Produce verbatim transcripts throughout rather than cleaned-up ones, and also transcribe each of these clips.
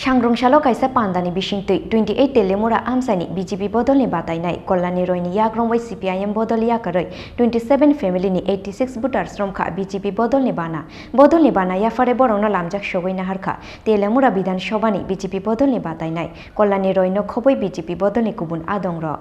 Sangrong salo kaisa pandani bisingtwi twenty eight Teliamura amchaini B J P bodolni batainai, Kolani Royni yagrong bai C P I M bodol yakarwi twenty seven family ni eighty six voters romkha B J P bodolni bana. Bodolni bana yaphare borokno lamjak sogwi naharkha Teliamura Bidhan Sabhani B J P bodolni batainai, Kolani Royno khobwi B J P bodolni kubun adongrok.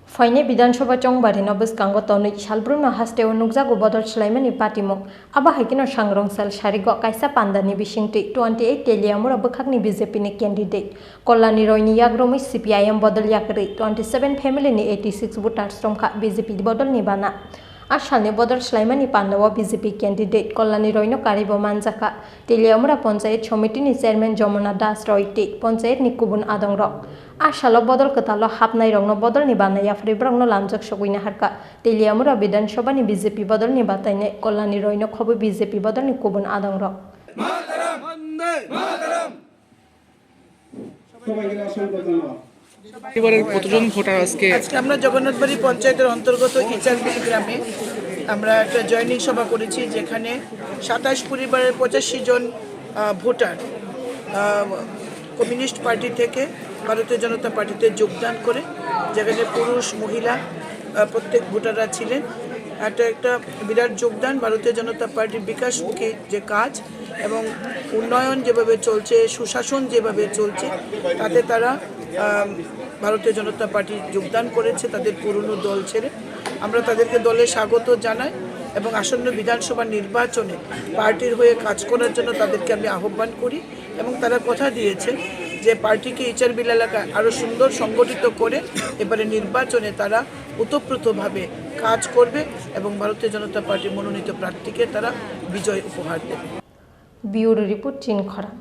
Phainai Bidhan Sabha chongbarino bwskango tonwi salbrumno hasteo nukjago bodol swlaimani patimung. Abo hai kheno sangrong sal sarigo kaisa pandani bisingtwi twenty eight Teliamura bwkhakni B J P ni candidate Kolani Royni yagromwi C P I M bodol yakarwi twenty seven family ni eighty six voters romkha B J P bodolni bana. A salni bodol swlaimani pandao B J P candidate Kolani Royno karwibo manjakha Teliamura Panchayat Somitini Chairman Jamuna Das Roy tei Panchayatni kubun adongrok. A salo bodol kwtalo hapnairokno bodolni bana yaphari borokno lamjak sogwi naharkha Teliamura Bidhan Sabhani B J P bodolni batainai, Kolani Royno khobwi B J P bodolni kubun adongrok. এবারে কতজন ভোটার আজকে? আজকে আমরা জগন্নাথবাড়ি পঞ্চায়েতের অন্তর্গত ইচারবিল গ্রামে আমরা একটা জয়েনিং সভা করেছি, যেখানে সাতাশ পরিবারের পঁচাশি জন, আহ, ভোটার, আহ, কমিউনিস্ট পার্টি থেকে ভারতীয় জনতা পার্টিতে যোগদান করে, যেখানে পুরুষ, মহিলা, আহ, প্রত্যেক ভোটাররা ছিলেন। একটা, একটা বিরাট যোগদান ভারতীয় জনতা পার্টির বিকাশমুখী যে কাজ এবং উন্নয়ন যেভাবে চলছে, সুশাসন যেভাবে চলছে, তাতে তারা, আহ, ভারতীয় জনতা পার্টি যোগদান করেছে তাদের পুরনো দল ছেড়ে। আমরা তাদেরকে দলে স্বাগত জানাই এবং আসন্ন বিধানসভা নির্বাচনে পার্টির হয়ে কাজ করার জন্য তাদেরকে আমি আহ্বান করি এবং তারা কথা দিয়েছে যে পার্টিকে ইচারবিল এলাকায় আরও সুন্দর সংগঠিত করে এবারে নির্বাচনে তারা ওতপ্রোতভাবে কাজ করবে এবং ভারতীয় জনতা পার্টির মনোনীত প্রার্থীকে তারা বিজয় উপহার দেবে। Bureau Report, Chinkhorang.